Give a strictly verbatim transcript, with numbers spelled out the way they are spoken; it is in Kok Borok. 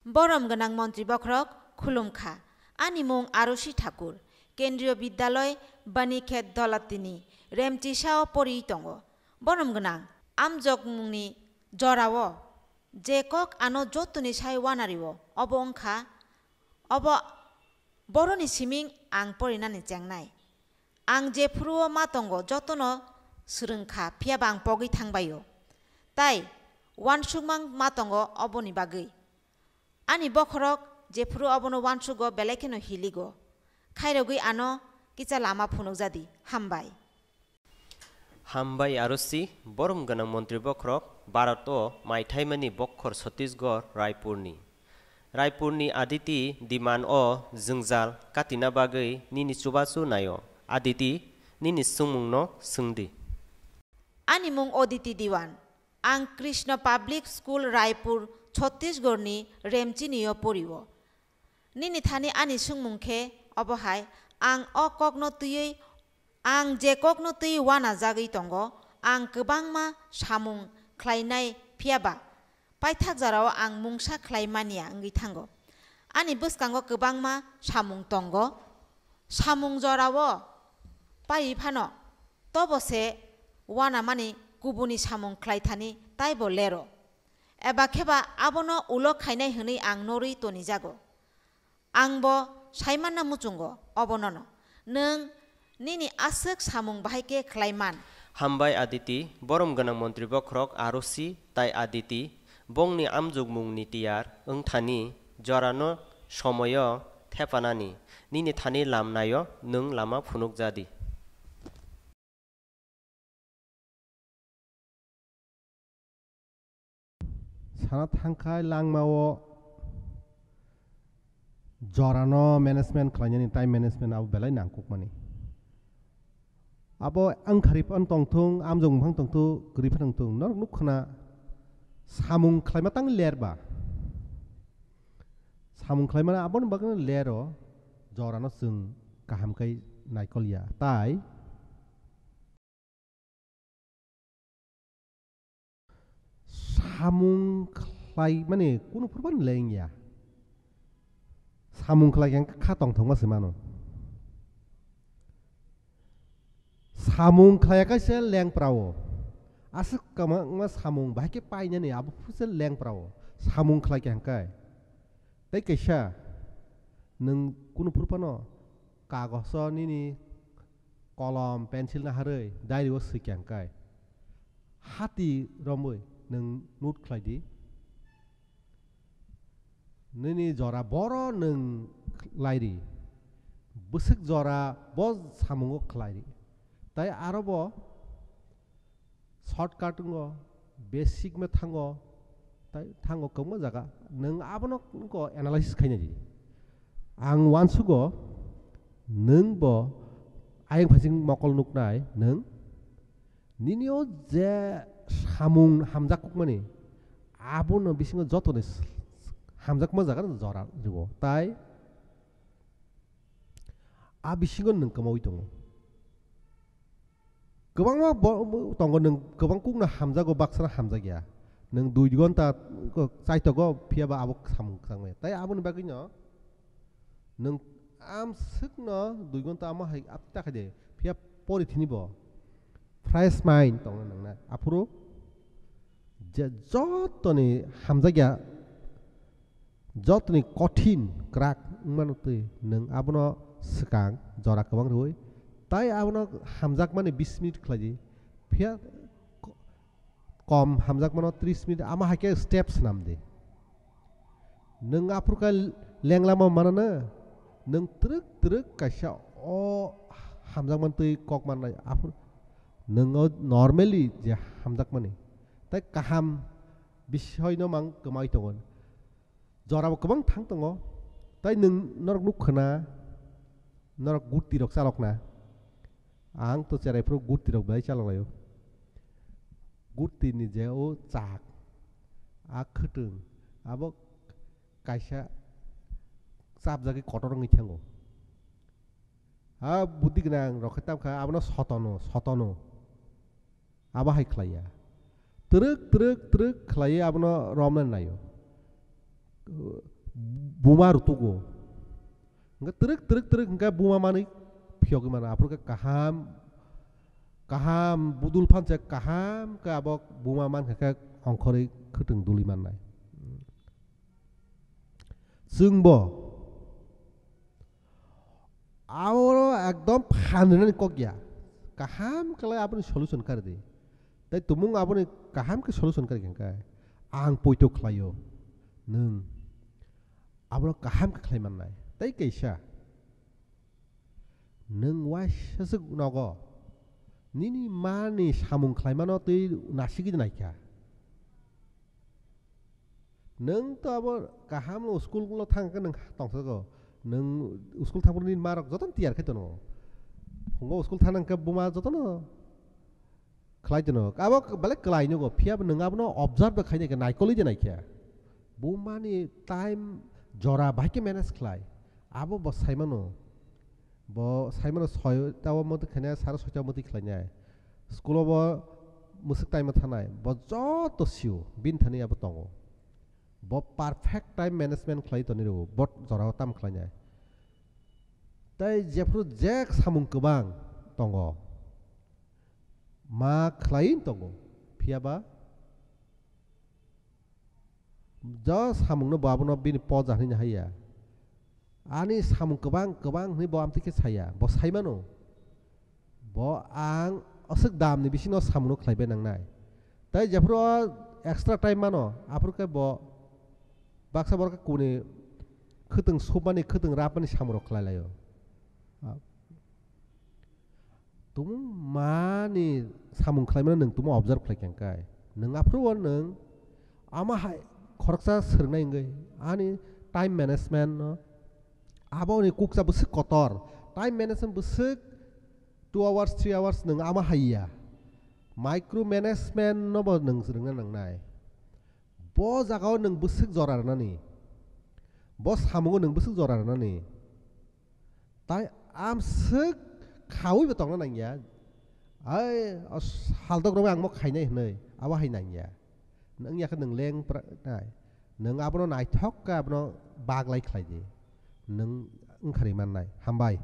Borom gwnang montri bokhorok khulum kha. Ani mung Arusi Thakur, Kendriyo Bidyaloi Banikhet Dolatini, Remchisa o pori tongo. Borom gwnang, amjokmungni jorao je kok ano jotoni sai wanario, obo wngkha, obo boroni siming ang porinani chengnai. Ang jephuruo ma tongo jotono swrwng kha, phiya ba ang pogwi thangbaio. Tai uansukmang ma tongo oboni bagwi. Ani bokhorok jephuru obono uansugo belai kheno hiligo. Khairogwi ano kisa lama phunukjadi. Hambai. Hambai Arusi, borom gwnang montri bokhorok, Bharat o maithaimani bokhor Chhattisgarh Raipurni. Raipurni Aditi Diman o jwngjal katina bagwi nini chubachu naio. Aditi, nini swngmungno swngdi. Ani mung Aditi Diwan. Ang Krishna Public School Raipur, Chhattisgarhni Remchini o porio. Nini thani ani swngmung khe obo hai, ang o kokno twiwi, ang je kokno twiwi uanajagwi tongo, ang kwbangma samung khlainai, phiya ba paithak jorao ang mungsa khlai manya wngwi thango. Ani bwskango kwbangma samung tongo. Samung jorao paiwi phano, tobo se uanamani kubuni samung khlai thani taibo lero. Eba khe ba abono ulo khainai hwnwi ang norwi tonijago. Ang bo sai manna muchungo obonono. Nwng nini aswk samung bahai khe khlai man. Hambai Aditi, borom gwnang montri bokhorok Arusi tai Aditi, bongni amjokmungni tiyar wngthani jorano somoyo thepanani, nini thani lam naio nwng lama phunukjadi. Sana thangkhai langmao jorano management khlainani, time management abo belai nangkukmani. Abo wngkhari phano tongthung, amjok wngphang tongthung, kwrwi phano tongthung, norok nukkhana samung khlaima tang ler ba. Samung khlaimani aboni bagwino lero jorano chwng kaham khe naikol ya. Tai samung khlai mani kunu phuru phano leng ya. Samung khlai khe kha tongthokma se mano. Samung khlai ya kaisa lengpra o. Aswk kwbangma samung bahai khe painani abo phuru se lengpra o. Samung khlai khe hwnkhe. Tei kaisa nwng kunu phuru phano kagoso nini kolom, pencil naharwi diary o swi khe hwnkhe, hati romwi nwng note khlai di. Nini jora boro nwng khlai ri, bwswk jora bo samungo khlai ri. Tai aro bo shortcut wngo, basic ma thango, tai thango kwbangma jaga. Nwng abono wngkha analysis khaina di. Ang uansugo, nwng bo ayang phasing mokol nuknai, nwng nini o je samung hamjak kukmani, abono bisingo jotoni s-, s-, hamjakma jaga no jora jugo. Tai a bisingo nwng kwmawi tongo. Kwbangma bo-, bo-, tongo, nwng kwbang kukno hamjago, baksano hamjakya. Nwng dui gonta ko chaitogo, phiya ba abo samung kwchangmaya. Tai aboni bagwino nwng amswkno dui gonta amo hai ap-, ta khaide, phiya pori thini bo fresh mind tongna nangna. Aphuru je jotoni hamjakya, jotoni kothin kwrak wngmano twi nwng abono swkang jora kwbang rwui, tai abono hamjakmani bis minute khlai di. Phiya ko-, kom hamjakmano tris minute, ama hai khe step swnam di. Nwng aphuru khe lenglama manana, nwng twrwk twrwk kaisa o hamjakmani twi kok mannai, aphuru nwng o normally je hamjakmani. Tai kaham bisoino mang kwmawi tongo. Jorabo kwbang thang tongo. Tai nwng norok nuk khna, norok gurti rok chalokna. Ang to cherai phuru gurti rok belai chalok laio. Gurti ni je o chak, a khwtwng, abo kaisa chapjagwi kotor wngwi thango. A budi gwnang rok khe tamkha abono sotono, sotono. Abo hai khlai ya. Twrwk, twrwk, twrwk khlaiwi abono romna naio. buma rutugo. Hingke twrwk, twrwk, twrwk hingke buma manwi phiyogwi mano. Aphuru khe kaham, kaham budul phansa kaham khe abo buma mankha khe ongkhorwi khwtwng duli mannai. Chwngbo abo ekdom phan rinani kok ya. Kaham khlai aboni solution kari di. Tai tumung aboni kaham khe solution kari khe ang poito khlaio. Nwng abono kaham khe khlai mannai. Tai kaisa, nwng waisa swk nogo nini mani samung khlaimano twi nasigwi naikha. Nwng to abo kaham no school lo thang khe nwng tongsago. Nwng school thangphuru nini ma rok jotono tiyar khai tono. Phungo school thang nang khe buma jotono khlai tono. Abo belai kwlai nugo, phiya bo nwng abono observe da khaina khe, naikolwi de naikhe. Bumani time jora bahai khe manage khlai. Abo bo saimano. Bo saimano soita o motwi khainai, sare soita o motwi khlainai. School o bo mwswk time o thanai. Bo joto sio, bini thani abo tongo. Bo perfect time management khlai toni rwo, bo jora o tam khlainai. Tai jephuru je samung kwbang tongo, ma khlai tongo, phiya ba jo samungno bo abono bini poja hwnwi haiya. Ani samung kwbang kwbang hwnwi bo amtwi khe saya, bo saimano. Bo ang aswk damni bisingo samungno khlaibai nangnai. Tai jephuru o extra time mano, aphuru khe bo baksa borok khe kuni khwtwng supmani, khwtwng rapmani samung rok khlai laio. Tumung mani samung khlaimano nwng tumung observe khlai khe hwnkhe, nwng aphuru o nwng ama hai khoroksa swrwngnai wngwi ani time management no, aboni kuksa bwswk kotor, time management bwswk two hours, three hours nwng ama hai ya, micro management no bo nwng swrwngna nangnai. Bo jaga o nwng bwswk jora rwnani, bo samungo nwng bwswk jora rwnani. Tai amswk khaui bo tongna nangya. Ai, o saldok rok ang mo khainai hwnwi, abo hai nangya. Nwng yakhe nwng leng pra-, nai. Nwng abono naithok khe abono baglai khlai di. Nwng wngkhari mannai. Hambai.